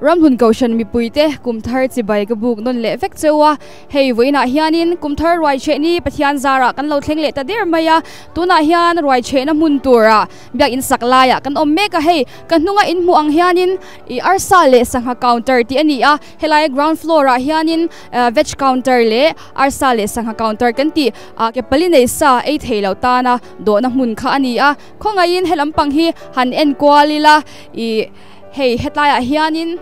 Ramhlun Kohhran mipuite kumthar chibai ka buk nawn leh vek cheu a, hei vawiinah hianin kumthar ruaichheh ni Pathian zarah kan lo thleng leh ta der mai a, tunah hian ruaichhehna hmun turah biakinn sak laiah kan awm mek a, hei ka hnunga in hmuh ang hianin ih arsa leh sangha counter tih a ni a, helai ground floor ah hianin veg counter leh arsa leh sangha counter kan tih ah ke pali nei sa ei thei lo tana dawhna hmun kha a ni a, khawngaihin he lampang hi han en kual ila ih. Hei hetlaiah hianin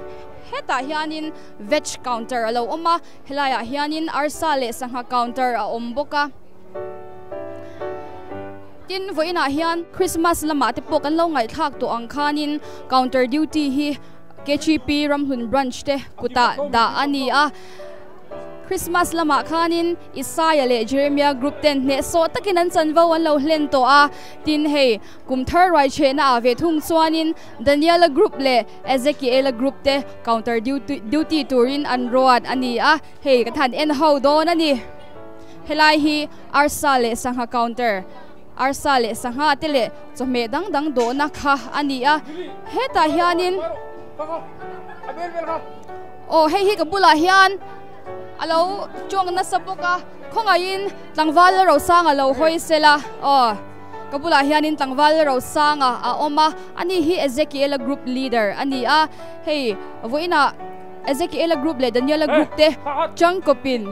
hetah hianin veg counter a lo awm a, helaiah hianin arsa leh sangha counter a awm bawk a. Tin, vawiinah hian Christmas lamah te pawh kan lo ngaihthlak tawh ang khanin counter duty hi KGP Ramhlun Branch te kutah dah a ni a. Christmas lamah khanin Isaiah leh Jeremiah group ten hnehsawh takin an chanvo an lo hlen tawh a, tin hei kum thar ruaichhehna ah ve thung chuanin Daniela group leh Ezekiela group te counter duty duty turin an ruat a ni a, hei kan han en ho dawn a ni. Helai hi arsa leh sangha counter, arsa leh sangha te leh chawhmeh dang dang dawhna kha a ni a, hetah hianin. Aw hei hi ka bulah hian a lo tawng nasa bawk a khawngaihin tlangval Rosanga lo hawi sela aw ka bulah hianin tlangval Rosanga a awm a ani hi Ezekiela group leader a ni a hei vawiinah Ezekiela group leh Daniela group te changkawpin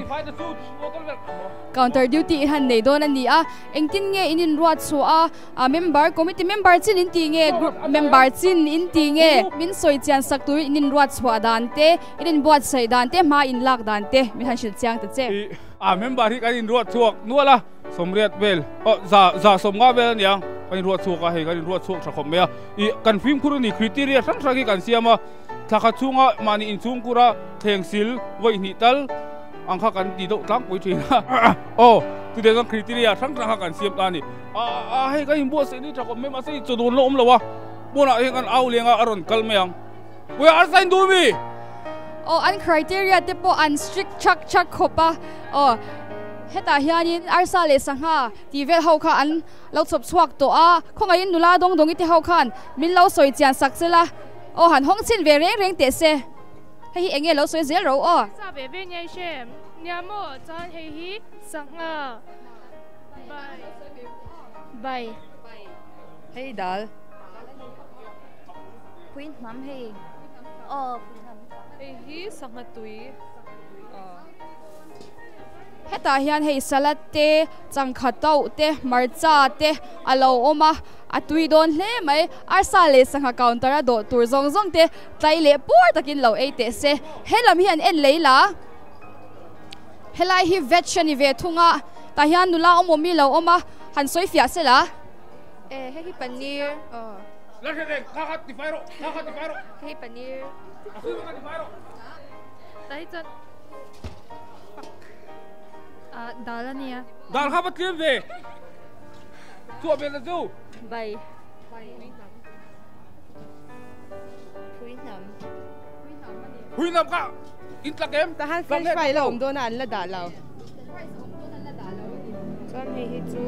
counter duty in han nei dawn a ni a engtin nge in inruat chhuah a. A member committee member chin in tih nge group member chin in tih nge min sawi chian sak turin in inruat chhuah dan te in inbuatsaih dan te hma in lak dan te min han hrilh chiang ta che. I a member hi kan inruat chhuak nual a sawmriat vel aw za za sawmnga vel ania kan inruat chhuak a hei kan inruat chhuak tha khawp mai a i kan fimkhur a ni criteria hrang hrang hi kan siam a thla khat chhunga mahni inchhungkur a thleng sil vawi hnih tal ang kha kan ti deuh tlangpui thin a aw chutiang chuan criteria hrang hrang kha kan siam ta a ni. A a hei ka inbuatsaih ni tha khawp mai mahse i chaw dawn la awm lo a pawnah hian kan au leng a a rawn kal mai ang Puia arsa in duh mi? Aw an criteria te pawh an strict chak chak khawp a aw hetah hianin arsa leh sangha tih vel ho kha an lo chhawp chhuak tawh a khawngaihin nula dawng dawngi te ho khan min lo sawi chian sak che la aw han hawng chhin ve reng reng teh se hei hi eng nge lo sawi zel ro aw. Sa ve ve nia i hre em? Nia maw chuan hei hi sangha. Bai. Hei dal. Pui hnam hei. Aw pui hnam. Hei hi sangha tui. Aw. Hetah hian hei salad te, changkha tauh te, hmarcha te a lo awm a, a tui dawn hle mai. Arsa leh sangha counter a dawh tur zawng zawng te tlai leh pur takin lo ei teh se. He lam hi an en lei la. Helai hi veg a ni ve thung a, tah hian nula awm awm i lo awm a, han sawi fiah se la. E hei hi paneer aw. Hei hi paneer. Tah hi chuan ah dal a nia. Dal kha va tlem ve. Chhuah ve la chu. Bai. Phui hnam. Phui hnam kha. In tlak em? Tahan french fry la awm dawn a an la dah lo. Chuan hei hi chu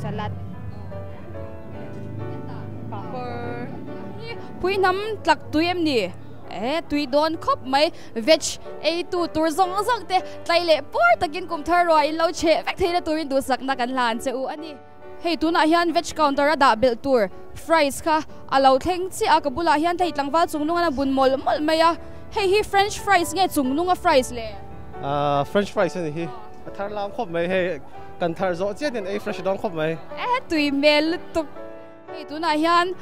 salad papawr. Pui hnam tlak tui em ni? E tui dawn khawp mai. Veg ei tu tur zawng zawng te tlai leh pawr takin kum thar ruah in lo cheh vek theihna turin duhsakna kan hlan che u a ni. Hei tunah hian veg counter a dah belh tur fries kha a lo thleng chiah a, ka bulah hian thei tlangval chung nunga bun mawlh mawlh mai a, hei hi french fries nge chung nunga fries le? Ahh french fries a ni hi, a thar lam khawp mai hei, kan thar zawh chiah nen ei fresh dawn khawp mai. E tui hmel lutuk. Hei tunah hian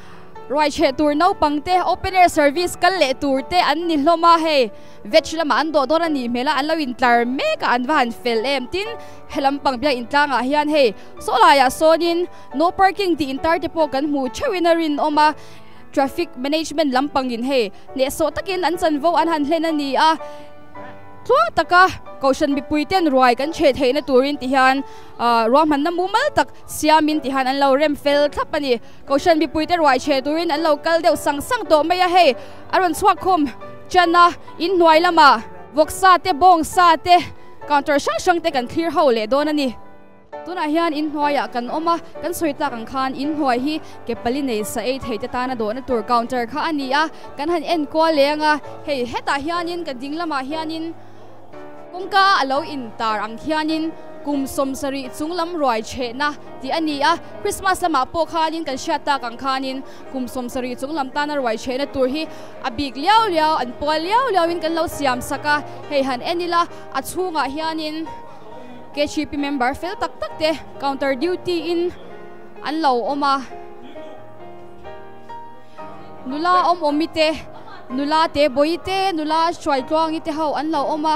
ruaichheh tur naupang te open air service kal leh tur te an ni hlawm a, hei veg lamah an dawh dawn a nih hmel a, an lo intlar mek a, an va han fel em. Tin, he lampang biak intlangah hian hei saw laiah sawnin no parking tih intar te pawh kan hmu theuhin a rinawm a, traffic management lampangin hei hnehsawh takin an chanvo an han hlen a ni a. Tluang taka Kohhran mipuiten ruai kan chheh theihna turin ti hian ruahmanna mumal tak siamin ti hian an lo rem fel thlap a ni. Kohhran mipuite ruai chheh turin an lo kal deuh sang sang tawh mai a, hei a rawn chhuak khawm ṭan a, inhnuai lamah vawksa te bawngsa te counter hrang hrang te kan thlir ho leh dawn a ni. Tunah hian inhnuaiah kan awm a, kan sawi tlak ang khan inhnuai hi ke pali nei sa ei thei te tana dawhna tur counter kha a ni a, kan han en kual leh ang a, hei hetah hianin ka ding lamah hianin kawngka a lo intar ang khianin kum sawmsarih chung lam ruai chhehna tih a ni a, Christmas lamah pawh khanin kan hriat tak ang khanin kum sawmsarih chung lam tana ruai chhehna tur hi a bik liau liau an pual liau liauin kan lo siam sak a, hei han en ila a chhungah hianin. KHP member fel tak tak te counter duty in an lo awm a, nula awm awmi te, nula te bawi te, nula hruai tluangi te ho an lo awm a,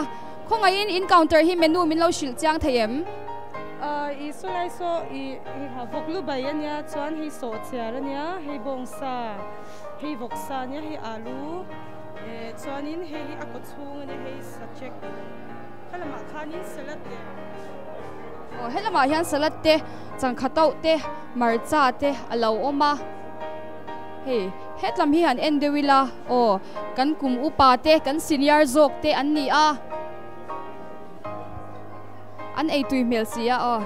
khawngaihin in counter hi menu min lo hrilh chiang thei em? I saw lai saw i ha vawk lu bai ania chuan hei sawhchiar ania hei bawngsa hei vawksa ania hei alu eh chuanin hei hi a kaw chhung ania hei sachek. Kha lamah khanin salad te. Aw he lamah hian salad te, changkha tauh te, marcha te a lo awm a. Hei hetlam hi han en deuh ila aw kan kum upa te kan senior zawk te an ni a. An ei tui hmel si a aw.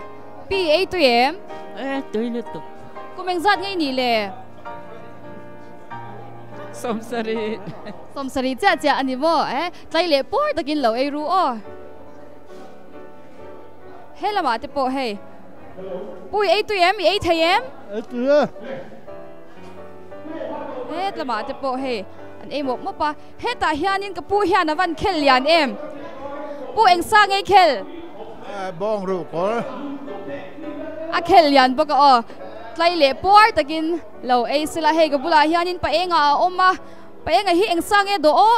Pi ei tui em? E tui lutuk. Kum engzat ngei nih le? Sawmsarih. Sawmsarih chiah chiah a ni maw? E tlai leh pawr takin lo ei ru aw. He lamah te pawh hei. Pu i ei tui em? I ei thei em? Ei tui e. Het lamah te pawh hei an ei mawp mawp a. Hetah hianin ka pu hian a van khel lian em? Pu eng sa ngei khel? Bawng ruh kawr. A khel lian bawk a aw. Tlai leh puar takin lo ei sela hei ka bulah hianin pa enga a awm a. Pa enga hi eng sa nge dawh aw?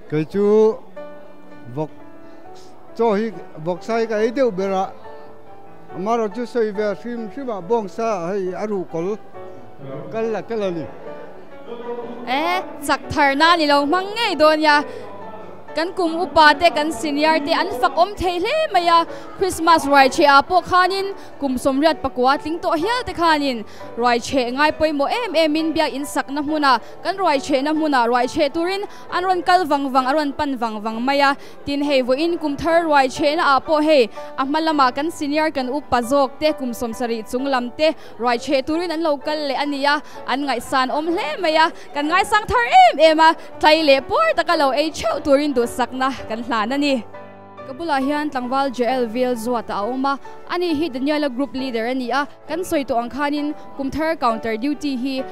Kei chu vawk chaw hi vawk sa hi ka ei deuh ber a. Amaherawh chu sawi ve hrim hrim ah bawng sa hei a ruh kawl kal la tel a ni. E chak thar na ni lo hmang ngei dawn nia. Kan kum upa te kan senior te an fak awm thei hle mai a. Christmas ruai chhe ah pawh khanin kum sawmriat pakua tling tawh hial te khanin ruai chhe ngai pawimawh em em in biak in sakna hmunah kan ruai chhehna hmunah ruai chhe turin an rawn kal vang vang a rawn pan vang vang mai a. Tin hei vawiin kum thar ruai chhehna ah pawh hei a hma lamah kan senior kan upa zawk te kum sawmsarih chung lam te ruai chheh turin an lo kal leh a ni a, an ngaihsan awm hle mai a, kan ngaisang thar em em a, tlai leh puar taka lo ei theuh turin duhsakna kan hlan a ni. Ka bulah hian tlangval Joel Vil Zuata a awm a, ani hi Daniela Group Leader a ni a, kan sawi tawh ang khanin kum thar counter duty hi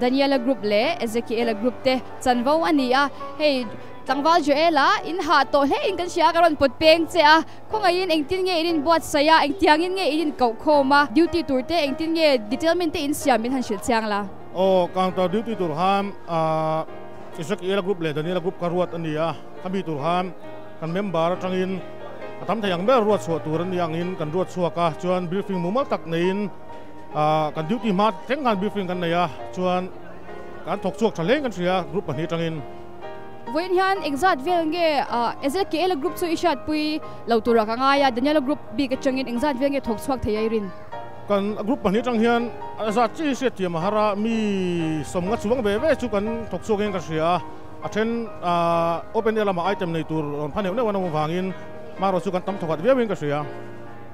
Daniela Group leh Ezekiela Group te chanvo a ni a, hei Tlangval Joel-a in hah tawh hle in kan hria a, ka rawn pawt peng che a, khawngaihin engtin nge in inbuatsaih a, engtiangin nge in inkauh khawm a, duty tur te engtin nge detail min te in siam min han hrilh chiang la. Aw, counter duty tur khan Ezekiel-a group leh Daniel-a group ka ruat a ni a, khami tur khan kan member atangin a tam thei ang ber ruat chhuah tur a ni angin kan ruat chhuak a, chuan briefing mumal tak neiin kan duty hma thleng khan briefing kan nei a, chuan kan thawk chhuak tha hlein kan hria group pahnih atangin. Vawiin hian engzat vel nge Ezekiel-a group chu i hriatpui lo turah ka ngai a, Daniel-a group bik atangin engzat vel nge thawk chhuak thei a i rin? Kan group pahnih atang hian a zat chi hi hriatthiam a har a, mi sawmnga chuang ve ve chu kan thawk chhuak in ka hria a, a then open air lamah item nei tur rawn pha neuh neuh an awm avangin hmanraw chu kan tam thawkhat viau in ka hria.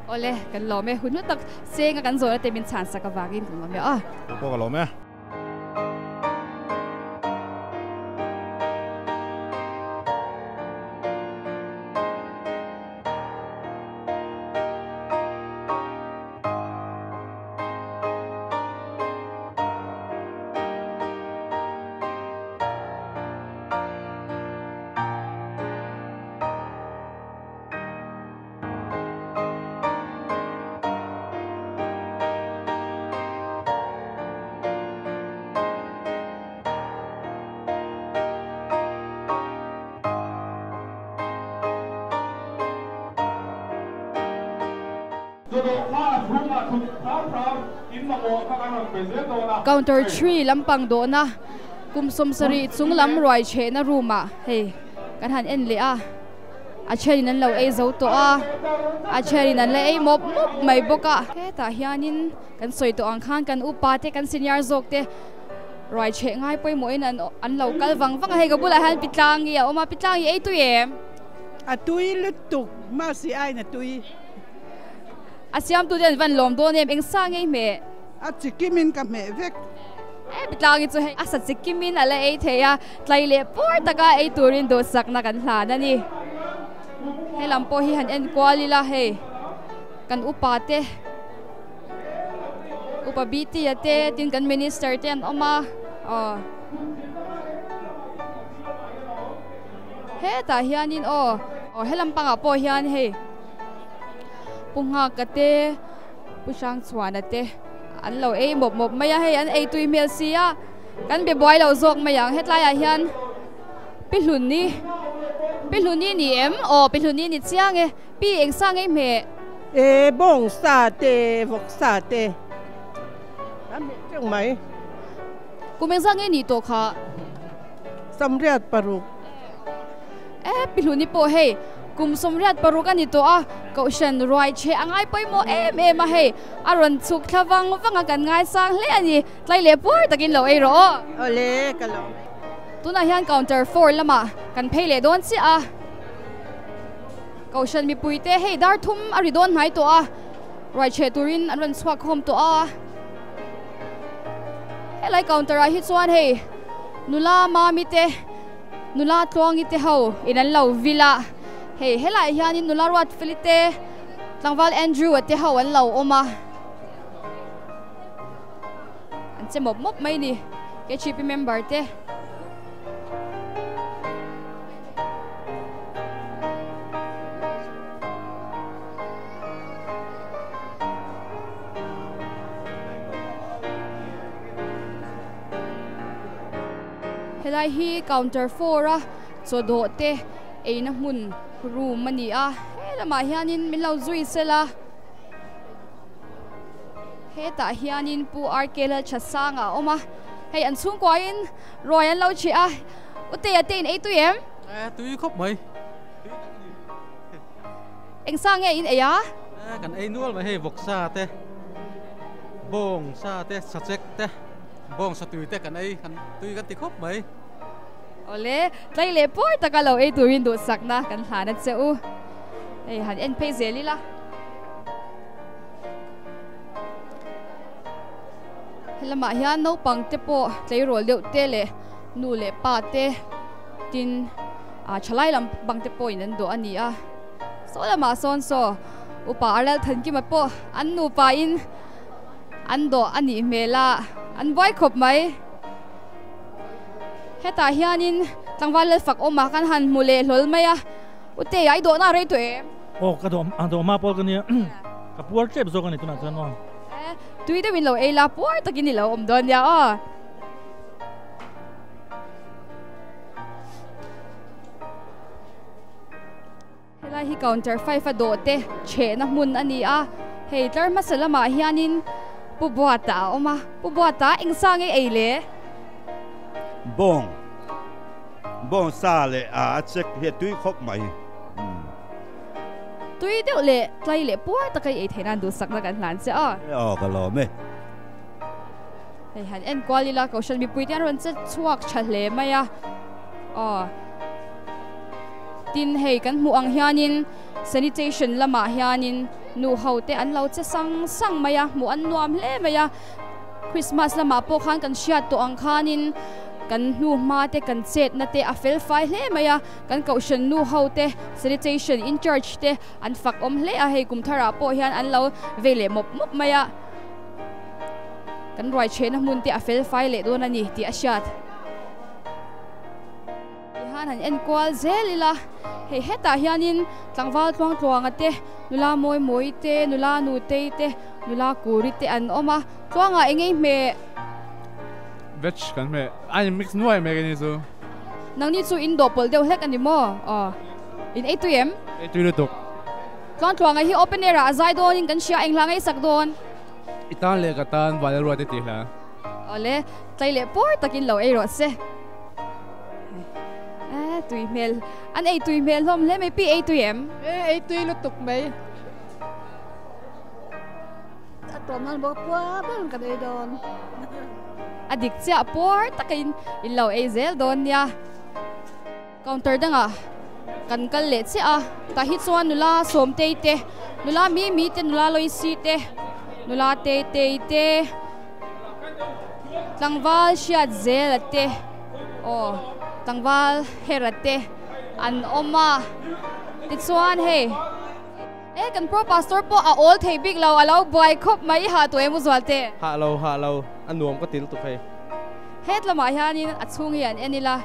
Awle, kan lawm e, hun hlu tak senga kan zawhna te min chhansak avangin kan lawm e aw. Pawh ka lawm e. Counter three lampang dawhna kum sawmsarih chung lam ruai chhehna room ah hei kan han en leh a. A thenin an lo ei zo tawh a, a thenin an la ei mawp mawp mai bawk a. Hetah hianin kan sawi tawh ang khan kan upa te kan senior zawk te ruai chheh ngai pawimawhin an an lo kal vang vang a, hei ka bulah hian Pitlangi a awm a, Pitlangi ei tui em? A tui lutuk, mahse aiin a tui. A siamtu te an van lawm dawn em eng sa ngei hmeh? A chikimin ka hmeh vek. E bitlang hi chu hei a sa chikimin a la ei thei a, tlai leh pawr taka ei turin duhsakna kan hlan a ni. He lam pawh hi han en kual ila hei kan upa te upa BT-a te tin kan minister te an awm a aw hetah hianin aw aw he lampangah pawh hian hei Pu Nghaka te Pu Hrangchhuana te an lo ei mawp mawp mai a hei an ei tui hmel si a kan be buai lo zawk mai ang hetlaiah hian Pi Hluni Pi Hluni ni em aw Pi Hluni ni chiang e Pi eng sa ngei hmeh E bawng sa te vawk sa te a hmeh teuh mai. Kum engzah ngei nih tawh kha? 86. E Pi Hluni pawh hei kum 86 a ni tawh a, Kohhran ruai chhe a ngai pawimawh em em a hei a rawn chhuk thla vang vang a kan ngaisang hle a ni. Tlai leh puar takin lo ei rawh aw. Awle ka lo. Tunah hian counter 4 lamah kan phei leh dawn chiah a. Kohhran mipuite hei dar thum a ri dawn hnai tawh a, ruai chhe turin an rawn chhuak khawm tawh a. Helai counter ah hi chuan hei nula mami te nula tluangi te ho in an lo vil a, hei helai hianin nula Ruatfeli te tlangval Andrew a te ho an lo awm a. An che mawp mawp mai ni KHP member te. Helai hi counter 4 a chaw dawh te eina hmun room a ni a he lamah hianin min lo zui sela hetah hianin Pu RK Lalchasanga a awm a hei an chhungkuain ruai an lo chhi a. U Tea te in ei tui em? E, tui khawp mai. Tui tak a ni. Eng sa nge in ei a? E, kan ei nual mai hei vawksa te, bawng sa te, sachek te, bawng satui te kan ei, kan tui kan ti khawp mai. Awle, tlai leh pawr taka lo ei turin duhsakna kan hlan a che u. Hei han en phei zel ila. Helamah hian naupang te pawh tleirawl deuh te leh nu leh pa te tin ah thalai lam bang te pawhin an dawh a ni a saw lamah sawn saw upa a ral thankima pawh an nupa in an dawh a nih hmel a an buai khawp mai hetah hianin tlangval lal fak awmah kan han hmu leh hlawl mai a ute ai dawhna a rei tawh em? Aw ka dawh a dawh hma pawl ka nia ka puar tep zawk a ni tunah chuan aw. Tui deuhin lo ei la puar takin i lo awm dawn nia aw. Helai hi counter 5 a dawh te chhehna hmun a ni a, hei tlar hmasa lamah hianin Pu Buata a awm a, Pu Buata eng sa nge ei le? Bawng, bawng sa leh a a check hi a tui khawp mai. Tui deuh leh tlai leh puar taka i ei theih nan duhsakna kan hlan che a. Aw ka lawm e. Hei han en kual ila Kohhran mipui te an rawn che chhuak tha hle mai a, aw tin hei kan hmuh ang hianin sanitation lamah hianin nu ho te an lo che sang sang mai a, hmuh an nuam hle mai a, Christmas lamah pawh khan kan hriat tawh ang khanin kan hnu hma te kan chetna te a fel fai hle mai a, kan Kohhran nu ho te sanitation in charge te an fak awm hle a, hei kum tharah pawh hian an lo vei leh mawp mawp mai a. Kan ruai chhehna hmun te a fel fai leh dawn a ni tih a hriat. Tihan han en kual zel ila, hei hetah hianin tlangval tluang tluanga te, nula mawi mawi te, nula nutei te, nula kuri te an awm a, tluangah eng ei hmeh? Veg kan hmeh, a in mix nuai mek a ni chu. Nangni chu in dawh pawlh deuh hlek a ni maw? Aw, in ei tui em? Ei tui lutuk. Tluang tluanga hi open air ah a zai dawnin kan hria, eng hla ngei sak dawn? I tan leh ka tan Vanel Ruat i tih hla. Awle, tlai leh pawr takin lo ei rawh se. Eh, tui hmel. An ei tui hmel hlawm hle mai. Pi ei tui em? Eh, ei tui lutuk mai. A tawm nan bawk puar ber kan ei dawn. A dik chiah puar takin in lo ei zel dawn nia. Counter dangah. Kan kal leh chiah a, tah hi chuan nula Sawmtei te, nula Mimi te, nula Loisi te, nula Tetei te, tlangval Hriatzela te aw tlangval Hera te an awm a, tichuan hei e kan pro pastor pawh a awl thei bik lo, a lo buai khawp mai i hah tawh em u Zualte? Hah lo, hah lo, a nuam ka til tuk hei. Het lamah hianin a chhung hi an en ila.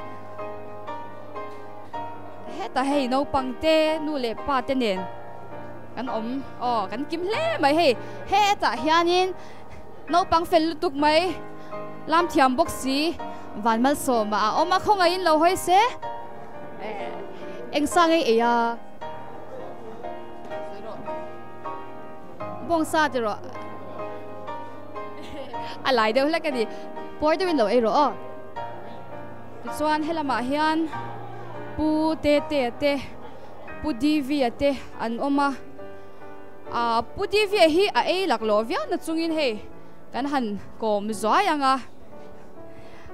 Hetah hei naupang te nu leh pa te nen kan awm aw kan kim hle mai hei hetah hianin naupang fel lutuk mai lam thiam bawk si van malsawma a awm a khawngaihin lo hawi se eng sa ngei ei a bawngsa ti rawh a lai deuh hlek a ni puar deuhin lo ei rawh aw. Tichuan helamah hian Pu Tetea te, Pu Divia te an awm a, aah Pu Divia hi a ei laklawh viau na chungin hei kan han kawm zuai ang a,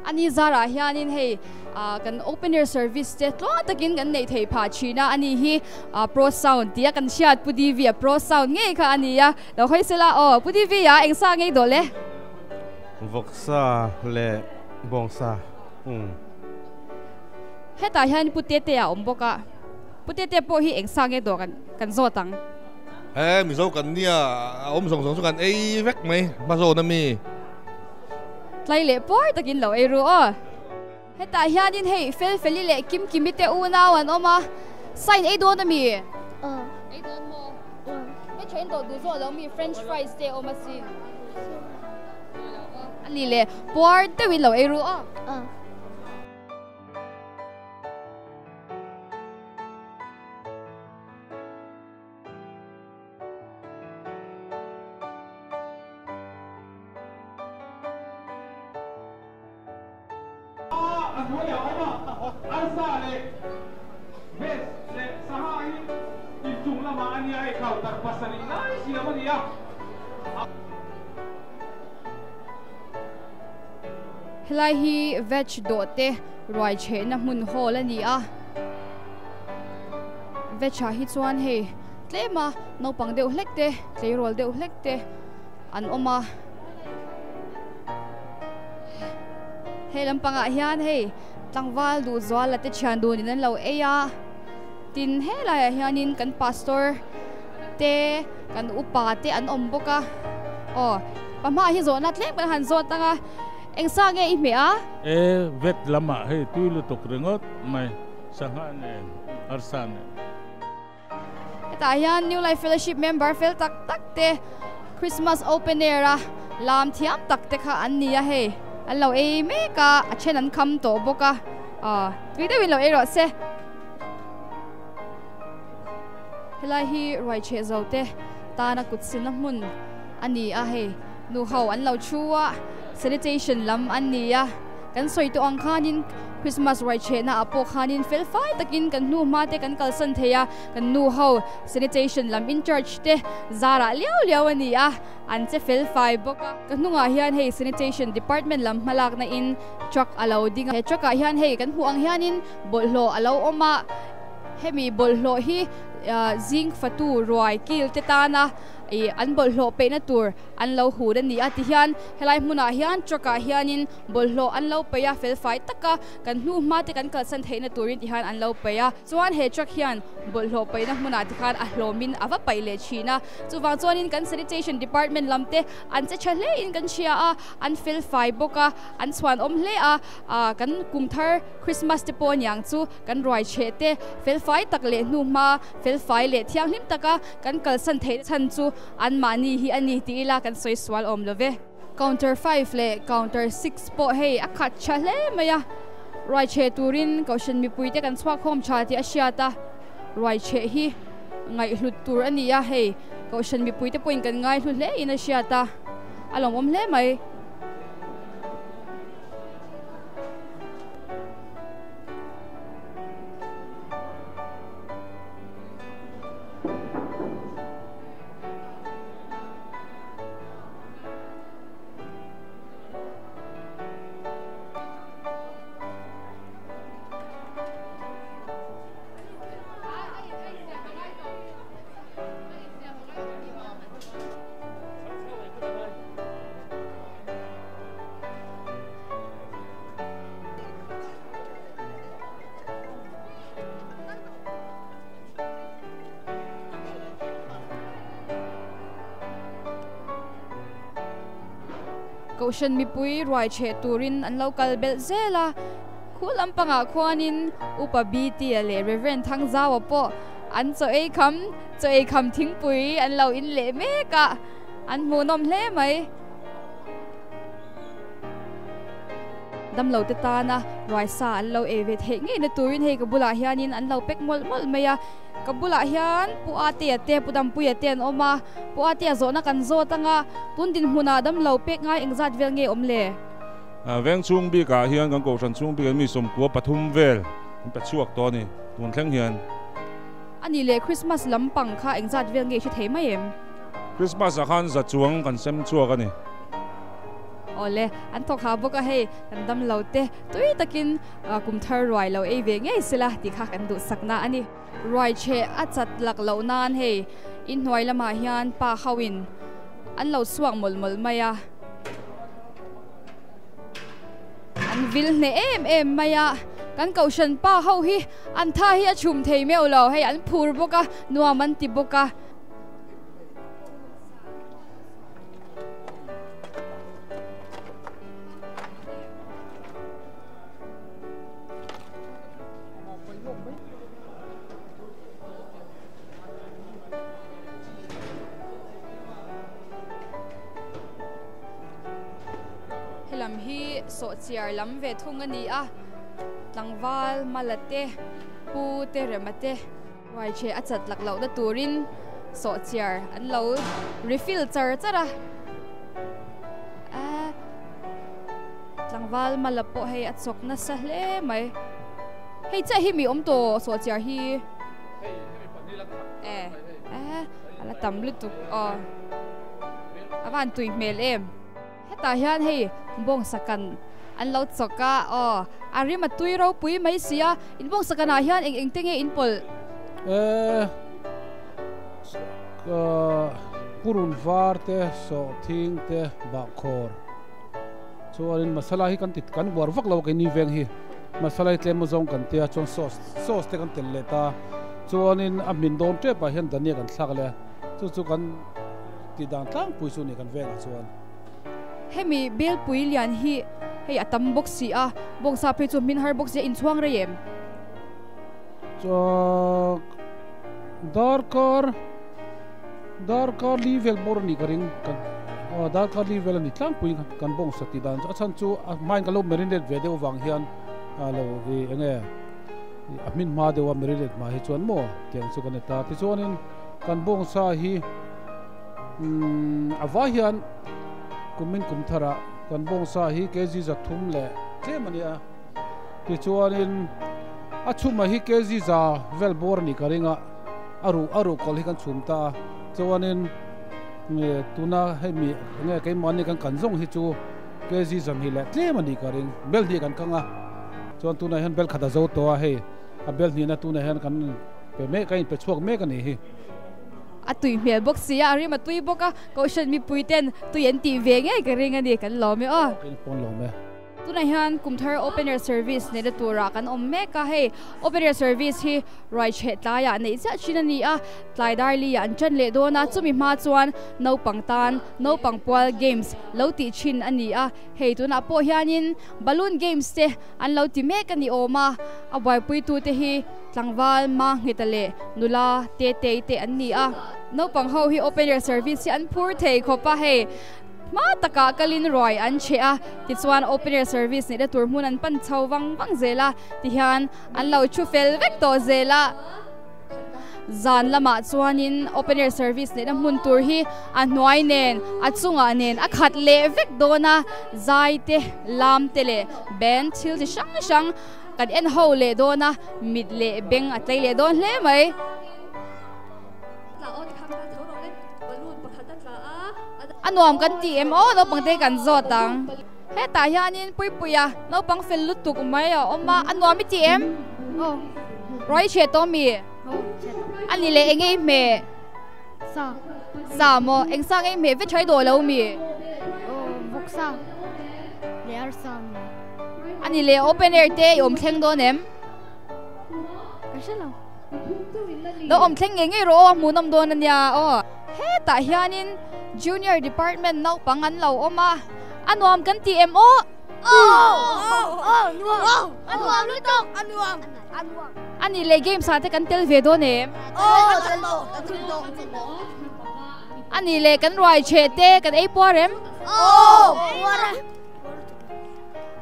ani zarah hianin hei aah kan open air service te tluang takin kan neih theih phah thin a, ani hi aah pro sound tia kan hriat Pu Divia pro sound ngei kha a ni a, lo hawi sela aw Pu Divia eng sa ngei dawh le? Vawksa leh Bawngsa umm. Hetah hian Pu Tetea a awm bawk a, Pu Tetea pawh hi eng sa nge dawh kan kan zawt ang? He Mizo kan nia a awm zawng zawng chu kan ei vek mai hma zawn a mi. Tlai leh puar takin lo ei ru aw. Hetah hianin hei Felfeli leh Kimkimi te unau an awm a, sign ei dawn a mi? Aw. Ei dawn maw? Aw. He tha in dawh duh zawh lo mi French fries te a awm asin. A ni le, puar deuhin lo ei ru aw. Aw. A hnuaiah a awm a, arsa leh veg leh sangha hi inchung lamah a nia, hei counter pasarih lai siam a ni a. Helai hi veg dawh te ruai chhehna hmun hall a ni a, veg ah hi chuan hei tlema naupang deuh hlek te tleirawl deuh hlek te an awm a. Hei lampangah hian hei tlangval duh zuala te thian dunin an lo ei a, tin helaiah hianin kan pastor te kan upa te an awm bawk a, aw pahma hi zawhna tlem kan han zawt ang a, eng sa nge i hmeh a? E vet lamah hei tui lutuk ringawt mai sangha nen arsa nen. Hetah hian New Life Fellowship member fel tak tak te Christmas open air a lam thiam tak te kha an ni a hei an lo ei mek a a then an kham tawh bawk a aw tui deuhin lo ei rawh se. Helai hi ruai chheh zo te tana kut silna hmun a ni a hei nu ho an lo thu a sanitation lam an ni a kan sawi tawh ang khanin Christmas ruai chhehna ah pawh khanin fel fai takin kan hnu hma te kan kalsan thei a kan nu ho sanitation lam in charge te zarah liau liau a ni a an che fel fai bawk a ka hnungah hian hei sanitation department lam hmalakna in truck a lo ding a he truck ah hian hei kan hmuh ang hianin bawlhhlawh a lo awm a hemi bawlhhlawh hi zing fatu ruai kil te tana ih an bawlhhlawh peihna tur an lo hut a ni a tihian helai hmunah hian truck ah hianin bawlhhlawh an lo peih a fel fai taka kan hnu hma te kan kalsan theihna turin tihian an lo peih a chuan he truck hian bawlhhlawh peihna hmunah tikhan a hlawmin a va paih leh thin a chuvang chuanin kan sanitation department lam te an che tha hle in kan hria a an fel fai bawk a an chhuan awm hle a ah kan kum thar Christmas te pawh aniang chu kan ruai chheh te fel fai tak leh hnu hma fel fai leh thianghlim taka kan kalsan theih chhan chu anmahni hi a ni tih ila kan sawi sual awm lo ve. Counter 5 leh counter 6 pawh hei a khat tha hle mai a, ruai chheh turin Kohhran mipuite kan chhuak khawm tha tih a hriat a, ruai chheh hi ngaihhlut tur a ni a, hei Kohhran mipuite pawhin kan ngaihlu hle in a hriat a, a lawmawm hle mai. Kohhran mipui ruai cheh turin an lo kal belh zel a, khu lampangah khuanin Upa Bitia leh Rev. Thangzaua pawh an chaw ei kham, chaw ei kham thingpui an lo in leh mek a, an hmuhnawm hle mai. Damlo te tana ruai sa an lo ei ve theih ngei na turin hei ka bulah hianin an lo pack mawlh mawlh mai a, ka bulah hian Pu Atea te Pu Dampuia te an awm a, Pu Atea zawhna kan zawt anga tun dinhmunah damlo pek ngai engzat vel nge awm le? Veng chhung bikah hian kan kohhran chhung bikah mi 13 vel an pe chhuak tawh a ni tun thleng hian. A nih leh Christmas lampang kha engzat vel nge i hre thei mai em? Christmas ah khan za chuang kan sem chhuak a ni. Awle, an thawk ha bawk a hei, kan dam lo te tui takin kum thar ruai lo ei ve ngei sela tih kha kan duhsakna a ni. Ruai cheh a chat lak loh nan hei inhnuai lamah hian pa ho in an lo chhuak mawlh mawlh mai a, an vil hneh em em mai a, kan kohhran pa ho hi an tha hi a chhum thei meuh lo, hei an phur bawk a, nuam an ti bawk a. Helam hi sawhchiar lam ve thung a ni a, tlangval mala te, pu te rema te. Ruaichhe a chat lak lohna turin sawhchiar an lo refill char char a, eh tlangval mala pawh hei a chawk nasa hle mai. Hei chiah hi mi awm tawh sawhchiar hi eh eh a la tam lutuk aw a van tui hmel em. Hetah hian hei bawngsa kan an lo chawk a, aw a rim a tui ropui mai si a, in bawngsa kanah hian eng eng te nge in pawlh? Eh purun var te, sawhthing te, bahkhawr chuanin masala hi kan ti kan uar vak lo a keini veng hi masala hi tlem zawng kan tia chuan sauce sauce te kan telh leh ta chuanin a hmin dawn tep ah hian dania kan thlak leh a chu chu kan Tih dan tlangpui chu ni kan vengah chuan. Hemi belpui lian hi hei a tam bawk si a, bawngsa phei chu hmin har bawk si a, inchhuang rei em? Chuan darkar darkar li vel bawr a nih ka ring kan aw darkar li vel a ni tlangpui kan bawngsa tih dan chu a chhan chu a hmain ka lo marinate ve deuh avang hian a lo i enge a hmin hma deuh a marinate hma hi chuan maw tiang chu kan ni ta tichuanin kan bawngsa hi A vai hian kumin kum tharah kan bawngsa hi kg 300 leh tlem a nia. Tichuanin a chhumah hi kg 100 vel bawr a nih ka ring a, a ruh a ruh kawlh hi kan chhum ta a. Chuanin tuna hemi enge keimahni kan kan zawng hi chu kg 200 leh tlem a nih ka ring. Bel hnih kan kang a, chuan tunah hian bel khat a zo tawh a, hei a bel hnihna tunah hian kan pe mek a inpe chhuak mek a nih hi. A tui hmel bawk si a, a rim a tui bawk a, Kohhran mipui ten tui an tih ve ngei ka ring a ni, kan lawm e aw. Kan pawn lawm e. Tunah hian Kumthar Open Air Service neihna turah kan awm mek a, hei Open Air Service hi ruaichheh tlaiah neih chiah thin a ni a, tlai dar li ah an ṭan leh dawn a, chumi hma chuan naupang tan naupang pual games lo tih thin a ni a, hei tunah pawh hianin balloon games te an lo ti mek a ni awm a, a buaipuitute hi Tlangval Mangheta leh nula Tetei te an ni a. Naupang ho hi open air service hi an phur thei khawp a, hei hma takah kalin ruai an cheh a, tichuan open air service neihna tur hmun an pan chho vang vang zel a, tihian an lo thu fel vek tawh zel a. Zan lamah chuanin open air service neihna hmun tur hi a hnuai nen a chungah nen a khat leh vek dawn a, zai te, lam te leh band thil chi hrang hrang Kan en ho leh dawn a, mit leh beng a tlei leh dawn hle mai. A nuam kan tih em aw naupang te kan zawt ang. Hetah hianin Puipuia naupang fel lutuk mai a awm a, a nuam i tih em? Aw. Ruai i hriat tawh mi? A ni leh eng nge i hmeh? Sa. Sa maw? Eng sa nge i hmeh? Vek tha i dawh lo mi? Aw, vawksa leh arsa mi. A ni leh open air te i awm thleng dawn em? Ka hre lo. Lo awm thleng ngei ngei rawh aw, a hmuhnawm dawn a nia aw. Hetah hianin Junior Department naupang an lo awm a, A nuam kan ti em aw? Aw! Aw! Nuam! A nuam lutuk! A nuam! A nuam! A nih leh games ah te kan tel ve dawn em? Aw! Tel dawn! Tel dawn! A nih leh kan ruai cheh te kan ei puar em? Aw! Puar e!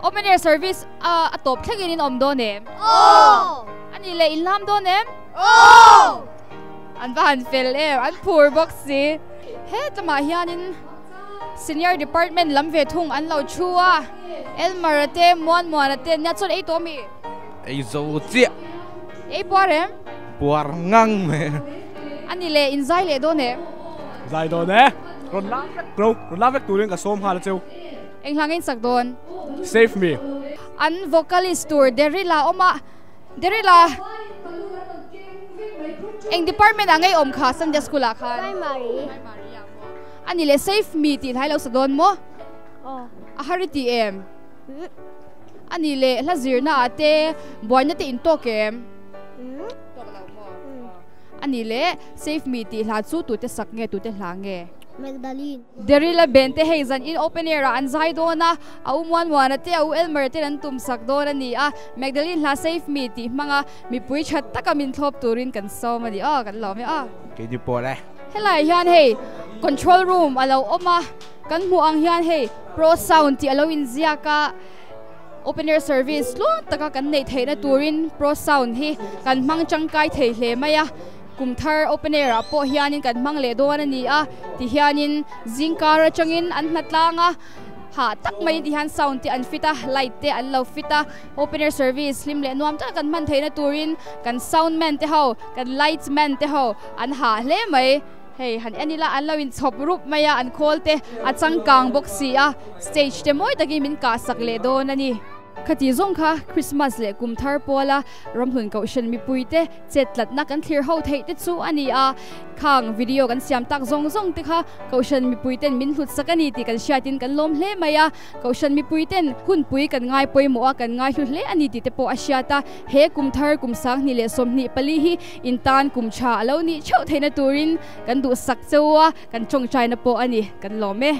Open air service a tawp thlengin in awm dawn em? Aw! A nih leh in hlam dawn em? Aw! An va han fel em, an phur bawk si. Hetlama hianin Senior Department lam ve thung an lo thu a, Elmer-a te, Muanmuana te, nia chuan ei tawh mi? Ei zo chiah. Ei puar em? Puar ngang mai. A ni le, in zai leh dawn em? Zai dawn e. Rawn la vek ro, rawn la vek turin ka sawm nghal a cheu. Eng hla ngei in sak dawn? Save me. An vocalist tur Daryl-a awm a, Daryl-a eng department ah ngei awm kha Sunday school ah khan? Primary. A ni leh save me tih hlai lo sa dawn maw? Aw. A har i ti em? A ni leh hla zirna ah te buaina te in tawk em? Tawk lo maw? A ni leh save me tih hla chu tute sak nge tute hla nge? Magdalene. Daryl a ben te hei zan in open air ah an zai dawn a, a u Muanmuana te a u Elmer ten an tum sak dawn a ni a, Magdalene hla save me tih hmanga mipui tha taka min thlawp turin kan sawm a ni aw, kan lawm e aw. Keini pawh le. Helai hian hei control room a lo awm a, kan hmuh ang hian hei pro sound tih a lo inziak a, open air service tluang taka kan neih theihna turin pro sound hi kan hmang tangkai thei hle mai a, kum thar open air ah pawh hianin kan hmang leh dawn a ni a, tihianin zingkar atangin an hna tlang a. Hah tak mai ti hian sound te an fit a, light te an lo fit a, open air service hlim leh nuam taka kan hman theihna turin kan sound man te ho, kan light man te ho an hah hle mai. Hei han en ila an lo inchhawp rup mai a, an khawl te a changkang bawk si a, stage te mawi takin min kahsak leh dawn a ni. Khati zawng kha Christmas leh kum thar pawla ramhlun kohhran mipuite chet tlatna kan thlir ho theih te chu a ni a, khang video kan siam tak zawng zawng te kha kohhran mipuiten min hlut sak a ni tih kan hriatin kan lawm hle mai a, kohhran mipuiten hunpui kan ngai pawimawh a, kan ngai hlu hle a ni tih te pawh a hriat a, he kum thar kum 2024 hi in tan kum tha a lo nih theuh theihna turin kan duhsak cheu a, kan tawngtaina pawh a ni, kan lawm e.